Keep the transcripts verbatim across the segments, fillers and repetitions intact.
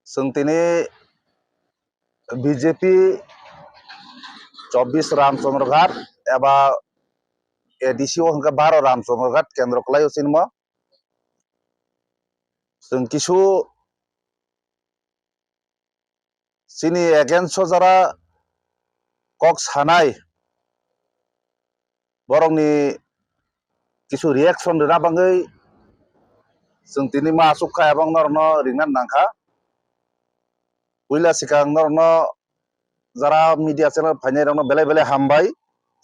Chwng tini B J P chobbish Ramchandraghat eba A D C o hwnkhe baro Ramchandraghat kendro kwlaio chini mo. Chwng kisu chini against o jara kok sanai borokni kisu reaction rwna bagwi chwng tini ma aswk kha, ebong norokno ringna nangkha. Puila swkang norokno jara media channel phainai rokno belai belai hambai.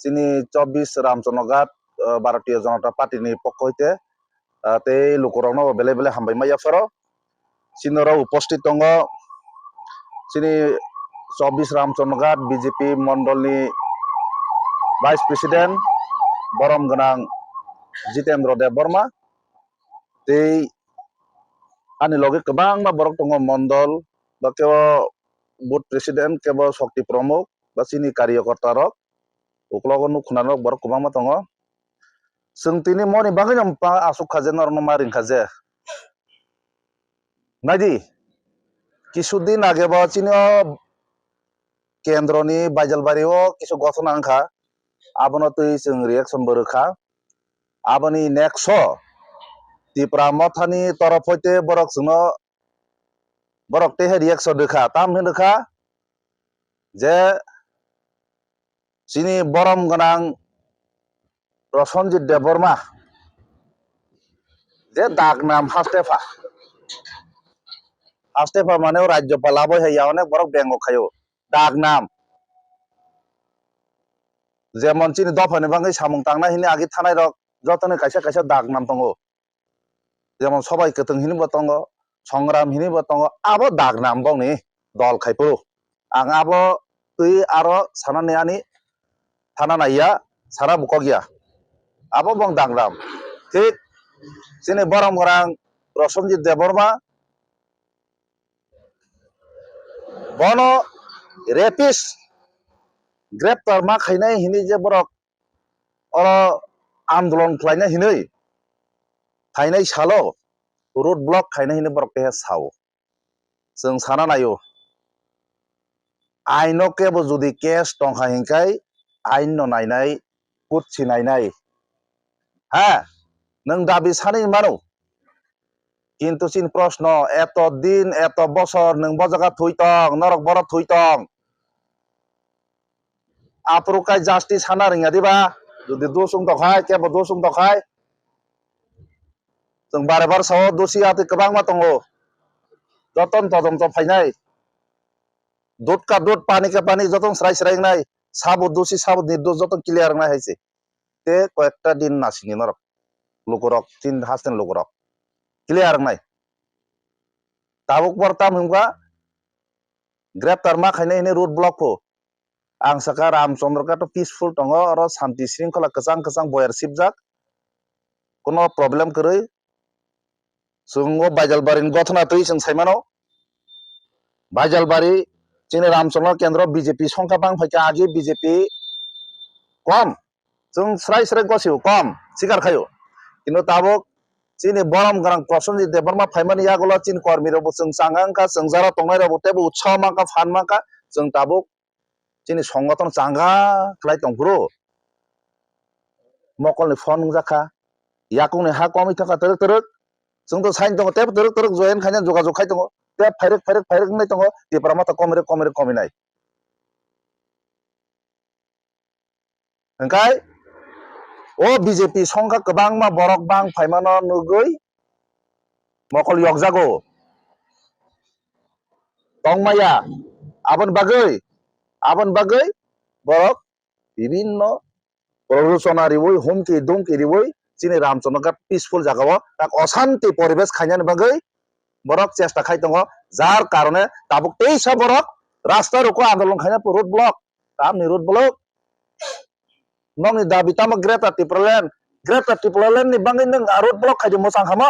Chini chobbish Ramchandraghat, uh, Bharatiya Janata Party ni pokho hoite, uh, tei lukurokno belai belai hambai ma yapharo. Chini oro uposthit tongo chini chobbish Ramchandraghat B J P mondolni Vice President borom gwnang Jitendra Debbarma tei ani loge kwbangma borok tongo, mondol ba kebo booth president, kebo shokti pramukh ba chini karyakarta rok, uklogo nuk khna rok borok kwbangma tongo. Chwng tini moni bagwi no pa aswk kha je norokno ma ring kha je. Naidi, kisu din age bo chini o kendroni Baijalbari o kisu gothona wngkha, abono twi chwng reaction bo rwkha. Aboni next o Tipra Mothani torof hoite borok chwngno, borok tei hai reaction rwkha, tam hinwi rwkha je chini borom gwnang Prosenjit Debbarma je dagnam hastepha, hastepha mane o Rajyopal abo hai ya onek borok bengo khaio dagnam. Jemon chini dophani bagwi samung tangnai hini agi thanai rok jotoni kaisa kaisa dagnam tongo. Jemon Sobai Kwthwng hini bo tongo, Songram hini bo tongo, abo dagnam bongni dol khai phuru. Ang abo twi aro sanani ani thana naiya, sana bukok ya. Abo bong dagnam. Thik chini borom gwnang Prosenjit Debbarma bono rapist greptar ma khainai hini je borok oro andolon khlaina hinwi phainai salo road block khaina hinwi borok keha sao. Chwng sana naio, aino kebo jodi case tongkha hinkhai ainno nainai, kutsi nainai. Ha, nwng dabi sanwi mano. Kintu chini proshno, eto din, eto bosor nwng bo jaga thwi tong, norok boro thwi tong. Aphuru kai justice sana ringya diba? Jodi dusung tokhai, kebo dusung tokhai. Chwng bare bare sao dusi atwi kwbangma tongo. Joton todonto phainai. Dud ka dud, pani ka pani, joton srai srai wngnai. Sabo dusi, sabo nirdos, joton clear wngnai hai se. Te koyekta din nasini norok. Lukurok, chin hasten lukurok. Clear wngnai. Tabuk por tam himkha greptar ma khainai hini road block pho. Ang saka Ramchandra Ghat o peaceful tongo, oro santi sringkhola kwchang kwchang boyar sibjak. Kuno problem kwrwi. Chwng o Baijalbari ni gothona twi chwng sai mano. Baijalbari chini Ramchandra Kendro B J P songkha bang phaikha, agi B J P kom. Chwng srai srai gosio kom, sikar khaio. Kintu tabuk chini borom gwnang Prosenjit Debbarma phaimani yagulo chini kormi rokbo chwng changa wngkha, chwng jara tongnai rokbo teibo utsaho mankha, phan mankha, chwng tabuk chini songothon changa khlai tongphuru. Mokolni phone wngjakha, yakungni ha komwi thangkha twrwk twrwk. Chwngto sain tongo, teibo twrwk twrwk join khaina jogajog khai tongo. Tei phairwk phairwk phairwk wngnai tongo, Tipra Motha komrwk komrwk kominai. Hwnkhe o B J P songkha kwbangma borok bang phaimano nugwi mokol yokjago. Tongmaya aboni bagwi, aboni bagwi borok bibinno prorosona riwi, humki dumki riwi chini Ramchandra Ghat peaceful jagao tak osanti poribesh khainani bagwi borok chesta khai tongo, jar karone tabuk teisa borok rasta roko andolon khaina road block, tamni road block. Nokni dabi tamo Greater Tipraland, Greater Tipraland ni bagwi nwng a road block khaidi mwchang hamo.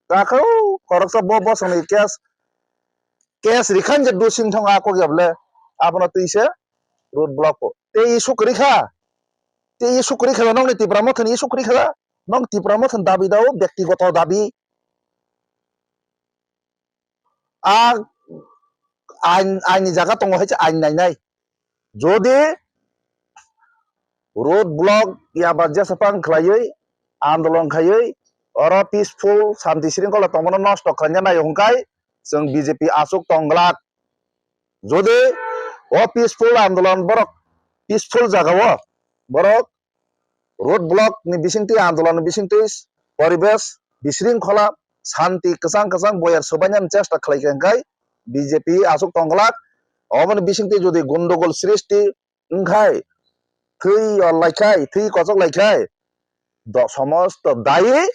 Takhau khoroksa bo bosongni case, case rikhan je dusing thong a kok yable abono twi se road block ko. Tei issue kwrwi kha, tei issue kwrwi kha nokni Tipra Mothani issue kwrwi kha, nokni Tipra Mothani dabi dao bektigoto dabi. a ain, ain ni jaga tongo hai se ain nainai. Jodi road block ya ba jesa phang khlaiwi andolon khaiwi oro peaceful santi sringkhola tongmano nosto khlaina nai hwnkhe chwng B J P aswk tong glak. Jodi o peaceful andolon borok peaceful jagao borok road block ni bisingtwi andolon ni bisingtwi poribesh bisringkhola santi kwchang kwchang boyar swbainani chesta khlai kha hwnkhe B J P aswk tong glak. Oboni bisingtwi jodi gondogol srishti wngkhai, thwi yor laikhai, thwi kochok laikhai, do somosto dayi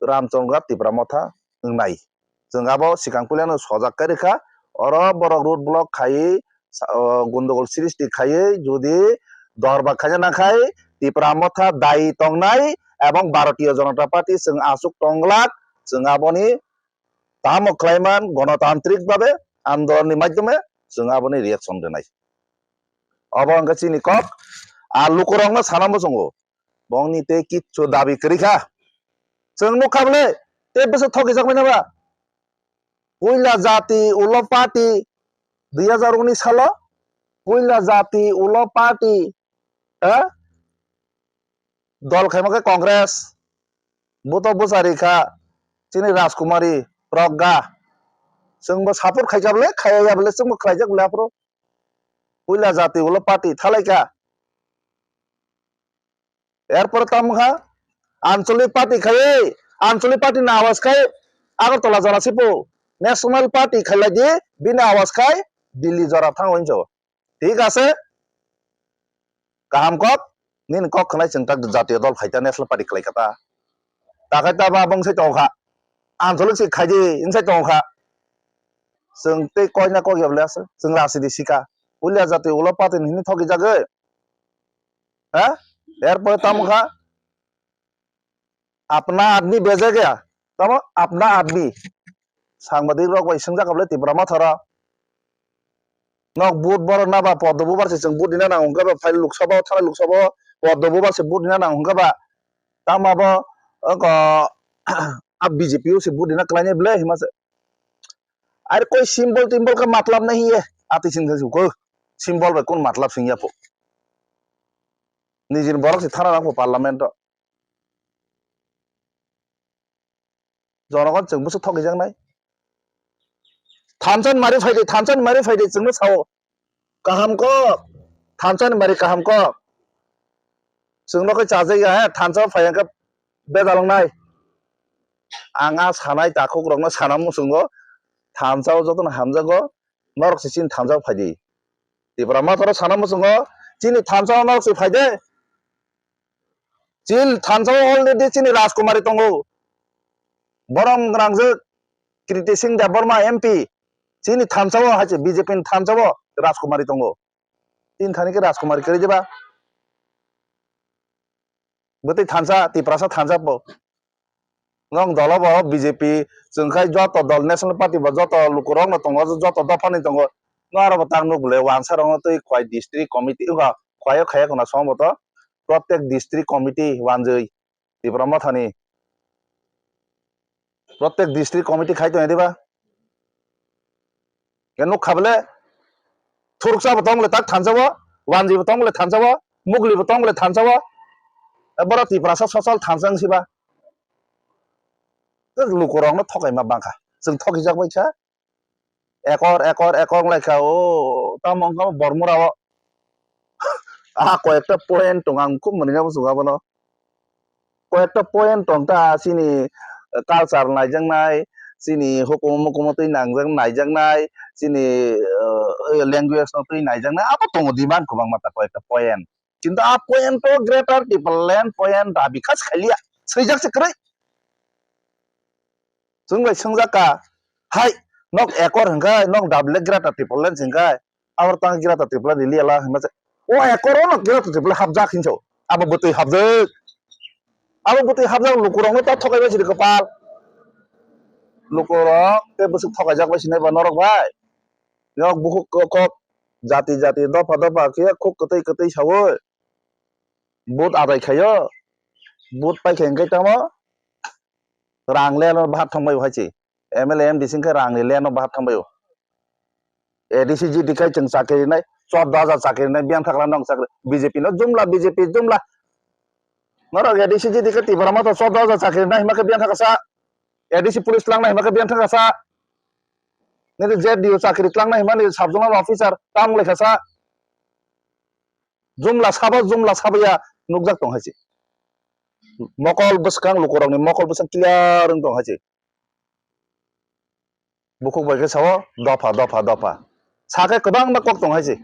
Ramchandra Tipra Motha wngnai. Chwng abo swkang puilano sojak kai rwkha, oro borok road block khaiwi sa-, o, gondogol srishti khaiwi jodi dorba khaina nangkhai Tipra Motha dayi tongnai ebong Bharatiya Janata Party chwng aswk tong glak, chwng aboni tamo khlaiman gonotantrik babe andolonni madhyome chwng aboni reaction rwnai. Obo wngkha chini kok, a lukurokno sana muchungo, bongni tei kichu dabi kwrwi kha. Chwng nukha bole tei bwswk thokijak mani ba? Puila jati ulo party dui hazar unis salo, puila jati ulo party, eh? Dol khaima khe Congress, buto bwchari kha chini Rajkumari, Pragga. Chwngbo support khaikha bole, khaiya bole, chwngbo khlaijak bole aphuru. Puila jati ulo party thalaikha. Erpore tamo kha Anchalik party khaiwi, Anchalik party ni awas khai Agartala jora sipo. National party khailai di, bini awas khai Delhi jora thango hinjo. Thik ase? Kaham kok, nini kok khwnai chwng tak jatiyo dol phaita national party khlai kha ta. Takhai ta ba bwng sai tong kha. Anchalik se khaidi, wng sai tong kha. Chwng tei koina kok ya bole ase, chwng rasi di sika. Puila jati ulo party ni hini thoki jagwi. Ha? Erpore tamo kha? Apna admi beje gaya. Tamo apna admi. Sangbadik rok bai swngjak kha bole Tipra Motha rok. Nok vote borok na ba Poddo Bubar se chwng vote dina nang hwnkhe ba phai Lok Sabha o thanai Lok Sabha o Poddo Bubar se vote dina nang hwnkhe ba tamo abo oko a B J P o se vote dina kwlainai bole hima se. Are koi symbol timbol khe matlab nahi ye. Ati sing se ko symbol bai kun matlab sing ya po. Nijini borok se thana nang po parliament o. Jonogon chwng bwswk thokgwijaknai. Thansa ni mari phaidi, thansa ni mari phaidi chwngno sao. Kaham kok. Thansa ni mari kaham kok. Chwngno khe chajak ya, he, thansa o phai hwnkhe bejal wngnai. Ang a sanai takhuk rokno sana muchungo. Thansa o jotono hamjago. Norok se chini thansa o phaidi. Tipra Motha rok sana muchungo. Chini thansa o norok se phaidi. Chini thansa o already chini Rajkumari tongo. Borom gwnangjwk Kriti Singh Debbarma M P. Chini thansa o hai se B J P ni thansa o Rajkumari tongo. Chini thani khe Rajkumari kwrwi diba? Bwtwi thansa, Tiprasa thansa po. Nong dolo bo B J P, chwng khai joto dol National Party bo joto lukurok no tongo, joto dopha ni tongo. No aro bo tak nuk le wansa rok no twi khwai district committee, wngkha khwai o khaya khwna song bo to. Protek district committee wanjwi. Tipra Mothani protek district committee khai tong diba? Ke nuk kha bole thuruksa bo tong le tak thansa bo, wanji bo tong le thansa bo, mugli bo tong le thansa bo. E boro Tiprasa social thansa wng siba. Lukurok no thokai ma bangkha. Chwng thoki jak bai kha. Ekor, ekor, ekor wnglaikha, o, tamo wngkha bormura o. Ah, koyekta point tong, ang khub mwnwi nabo chwng abono. Koyekta point tong ta, chini, eh, culture naijaknai, chini hukumu mukumu twi nangjak, naijaknai, chini, eh, language no twi naijaknai, abo tongo demand kwbangma ta koyekta point. Kintu a point o Greater Tipraland point dabi kha se khailia, swijak se kwrwi. Chwng bai swngjak ka, hai, nok ekor hwnkhe, nok dabi le Greater Tipraland se hwnkhe, abo tang Greater Tipraland rili ala hwnma se, o ekor o nok Greater Tipraland hapjak hinso, abo bwtwi hapjak. Abo bwtwi hapjak lukurokno ta thokai bai sidi kwpal. Lukurok tei bwswk thokaijak bai sinai ba norok bai. Nok bukhuk kok kok, jati jati, dopha dopha khe khuk kwtwi kwtwi saui. Vote adai khaio. Vote paikha hwnkhe tamo rang le ano bahat thangbai bo hai se. M L A M D C wngkhe rangni leno bahat thangbaio. A D C G D khai chwng chakri rinai, chordo hajar chakri rinai, biyang thakla nong chakri, B J P no jumla, B J P jumla. Norok A D C G D khe Tipra Motha chordo hajar chakri rinai hima khe biyang thakasa, A D C police tlangnai hima khe biyang thakasa, nini Z D O chakri tlangnai hima ni sub zonal officer tam lekhasa, jumla sabo, jumla sabo ya nukjak tong hai se. Mokol bwskang lukurokni mokol bwskang clear wng tong hai se. Bukhuk bai khe sao dopha, dopha, dopha. Sakhe kwbangma kok tong hai se.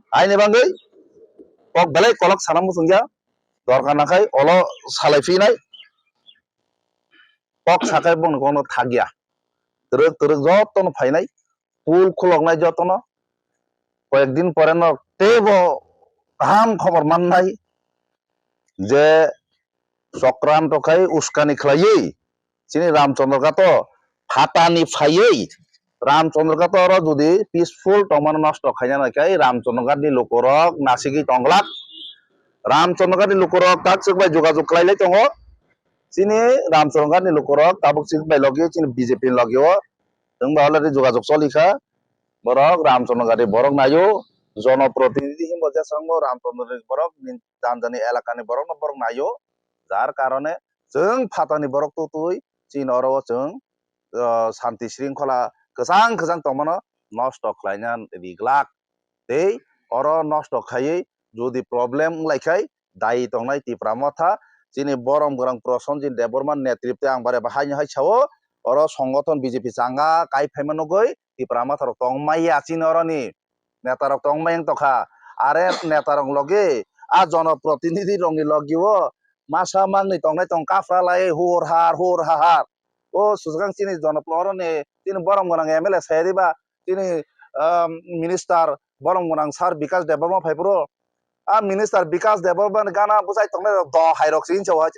Aini bagwi kok belai kolok sana muchung ya. Dorkar nakhai olo salai phinai. Kok sakhai bongni kokno thakya. Twrwk twrwk jotono phainai. Pool khuloknai jotono. Koyek din pore no teibo kaham khobor mannai je chokranto khai uskani khlaiwi chini Ramchandra Ghato phatani phaiwi Ramchandra Ghato oro jodi peaceful tongmano nosto khaina nai khai Ramchandra Ghatni lukurok nasigwi tonglak. Ramchandra Ghatni lukurok tak chwk bai jogajog khlai lai tongo. Chini Ramchandra Ghatni lukurok tabuk chwk bai logi chini B J P ni logi o chwng bai already jogajog choli kha. Borok Ramchandra Ghatni borok naio, jonoprotinidhi himba jeswk wngo Ramchandra ni borok, ni jani jani elakani borokno borok naio, jar karone chwng phatani borok tutui chini oro o chwng, o, santi sringkhola kwchang kwchang tongmano nosto khlaina riglak. Tei oro nosto khaiwi jodi problem wnglaikha, dayi tongnai Tipra Motha, chini borom gwnang Prosenjit Debbarma netritwe ang bare bo haino hai sao, oro songothon B J P changa kai phaima nugwi Tipra Motha rok tongmaya chini oroni neta rok tongmaya wng tongkha, are neta rok logi a jonoprotinidhi rokni logi o masa mangni tongnai tong kaphra lai hur har hur hahar. O swkang chini jonoprotinidhi chini borom gwnang M L A sayariba chini, um, minister borom gwnang sir Bikash Debbarma phai phuru. A minister Bikash Debbarma ni gana bwsai tongnai rok do hai rok se hinsa o hai.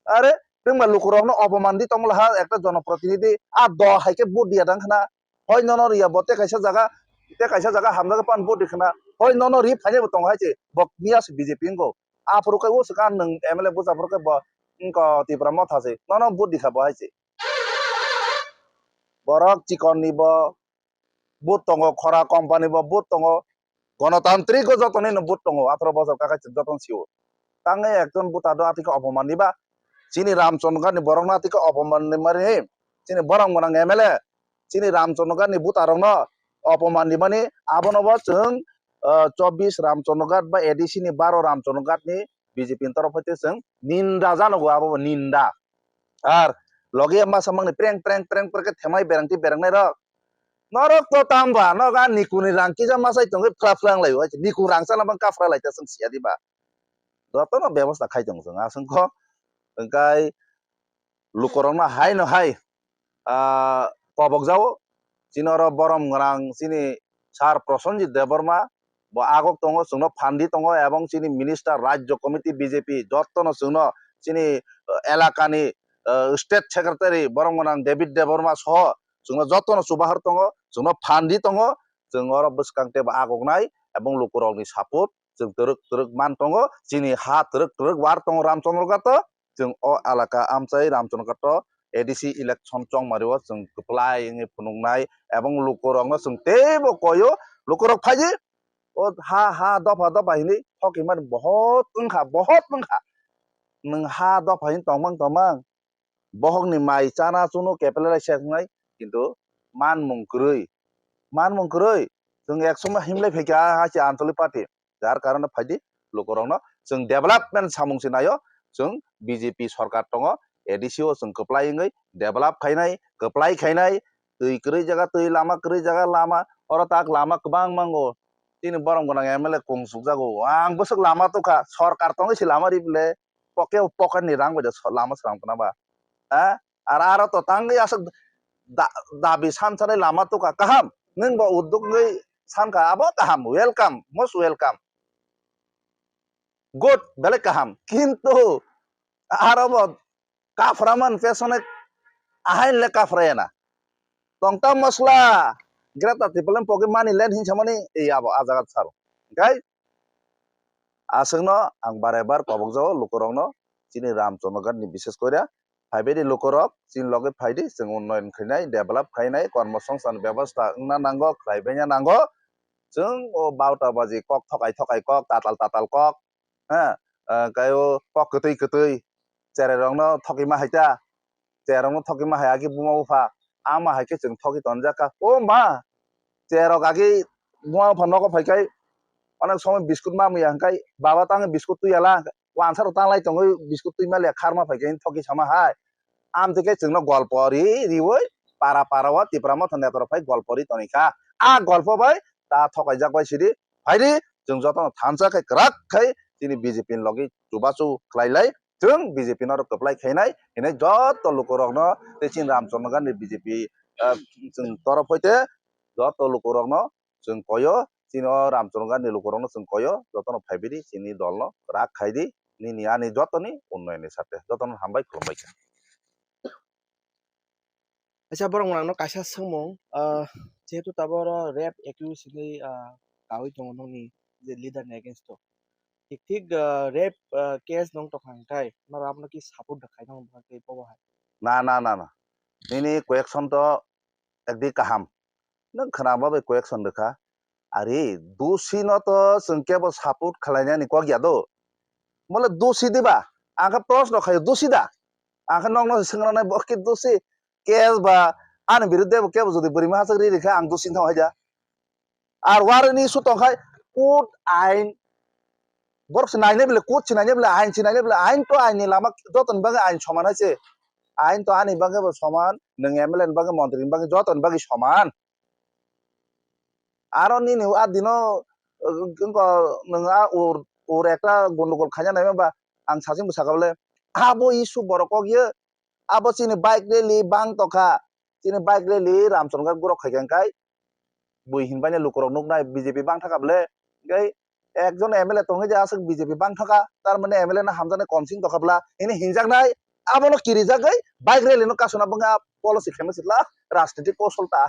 Are, nwng ba lukurokno opoman di tongla ha ekta jonoprotinidhi. A do hai khe vote diya dang khna. Hoi nono riya bo te kaisa jaga, te kaisa jaga hamjagwi pan vote di khna. Hoi nono ri phainai bo tongo hai se. Bo miya se B J P wngkho. Aphuru khe o swkang nwng M L A bwsa phuru khe bo wngkho Tipra Motha se. Nono vote di kha bo hai se. Borok chikon ni bo vote tongo, khora company bo vote tongo, gonotantrik o joto ni no vote tongo, atharoh bosor kakai joto no sio. Tangwi ekjon voter do atwi khe opoman diba, chini Ramchandra Ghat ni borok no atwi khe opoman ni mari, chini borom gwnang M L A, chini Ramchandra Ghat ni voter rok no opoman dimani, abono bo chwng, ah, chobbish Ramchandra Ghat ba A D C ni baro Ramchandra Ghat ni B J P ni torof hoite chwng ninda janogo, abo bo ninda. Ar logi masa mangni preng, preng, preng, preng khe themai bereng twi berengnai rok. Norok to tamba, nok a nikuni rang kisa masai tongwi phra phra wng laio, hai se nikun rang chana bang kaphra lai ta chwng siya diba. Jotono bebosta khai tong chwng, aswng kho. Hwnkhe lukurokno hai no hai, ah, kobok jao. Chini oro borom gwnang chini Sir Prosenjit Debbarma, bo agok tongo, chwngno phan di tongo, ebong chini minister, Rajya Committee B J P, jotono chwngno chini, uh, elakani, uh, State Secretary borom gwnang David Debbarma soho chwngno jotono chubahar tongo, chwngno phan di tongo, chwng oro bwskang teibo agoknai ebong lukurokni support chwng twrwk twrwk man tongo, chini ha twrwk twrwk war tongo Ramchandra Ghat o, chwng o elaka amchai Ramchandra Ghat o A D C election chongmari o chwng kwplai wngwi phunuknai ebong lukurokno chwng teibo koio, lukurok phaidi o ha, ha, dopha, dopha hinwi thokimani bohot wngkha, bohot wngkha. Nwng ha dopha hin tongmang, tongmang, bohokni mai chana chunu kepelai se wngnai, kintu manmung kwrwi, manmung kwrwi. Chwng ek somoi himlai phaikha, ha se Anchalik Party, jar karone phaidi lukurokno chwng development samung se naio, chwng B J P sorkar tongo, A D C o chwng kwplai wngwi develop khainai, kwplai khainai, twi kwrwi jaga twi, lama kwrwi jaga lama, oro tak lama kwbang mango. Chini borom gwnang M L A kung sukjago, ang bwswk lama tukha, sorkar tongwi se lama ri bwle, poke pocket ni rang bai da so-, lama srang tongna ba. Ha? Ar aro to tangwi aswk da-, dabi sansanai lama tukha kaham. Nwng bo udduk wngwi sankha, abo kaham, welcome, most welcome. Good, belai kaham. Kintu aro bo kaphraman pesone ahain le kaphrayana. Tongta mosla, Greater Tipraland pogwi money land hinsamani, ei abo a jaga saro. Hwnkhe aswkno ang bare bar kobokjago lukurokno, chini Ramchandra Ghat ni bishes koira, Phaibaidi lukurok, chini logi phaidi, chwng unnoyon khainai, develop khainai, kormo songsthan bebosta wngna nango, khlaibaina nango. Chwng o bauta baji kok thokai thokai kok, tatal tatal kok, ha, ah, kaibo kok kwtwi kwtwi, cherai rokno thokima hai ta, cherai rokno thokima hai agi buma bupha, ama hai khe chwng thokwi tonjak kha. O ma, cherai rok agi buma bupha nogo phai khai, onek somoi biskut ma muya hwnkhe, baba tang biskut twi ya la, wansa rok tanglai tongwi biskut twi ma le kharma phai khe thokwi sama hai. Amtwi khe chwngno golpo ri riwi para para o Tipra Motha neta rok phai golpo ri toni kha. A golpo bai ta thokaijak bai sidi phaidi chwng jotono thansa khe kwrak khai chini B J P ni logi chubachu khlai lai chwng B J P no kwplai khainai hinwi joto lukurokno tei chini Ramchandra Gandhi B J P, ah, chwng torof hoite joto lukurokno chwng koyo, chini o Ramchandra Gandhi lukurokno chwng koyo, jotono phaibidi chini dolno kwrak khaidi, nini ani jotoni unnayonni sarte. Jotono hambai, khulumbai kha. Acha, borok mwnangno kaisa swngmung, ah, jehetu tabuk oro rape accused hinwi, ah, kaui tongo nokni je leader ni against o. Thik thik, ah, rape, ah, case nung tongkha hwnkhe norok abono ki support da khai nang bwkha khe bobo hai? Na, na, na, na. Nini question to ekdi kaham. Nwng khwnaba bai question rwkha. Ari, dusi no to chwng kebo support khlainani kok ya do. Mole dusi diba? Ang khe proshno khaio, dusi da? Ang khe nokno swngna nai bo ki dusi? Case ba ani biruddhe bo kebo jodi bwrwi ma hachak ri rikha ang dusi thang hai da. Ar warning issue tong khai court ain borok se nainai bole court se nainai bole ain se nainai bole ain to ain ni lama joto ni bagwi ain soman hai se. Ain to ani bagwi bo soman, nwng M L A ni bagwi, montri ni bagwi, joto ni bagwi soman. Aro nini a dino, uh, wngkha nwng a ur, ur ekta gondogol khaina naima ba ang sachwng bwsakha bole abo issue borok kok ye. Abo chini bike rally bang tokha. Chini bike rally Ramchandra gurok khai khe kai bui hinbaini lukurok nuknai B J P bang thaka bole. Kai ekjon M L A tongwi je aswk B J P bang thaka, tar mane M L A no hamjaknai komsing tokha bla hini hinjaknai. Abono kirijagwi bike rally no kasuna bwkha policy khaima sitla rajnitik kosol ta.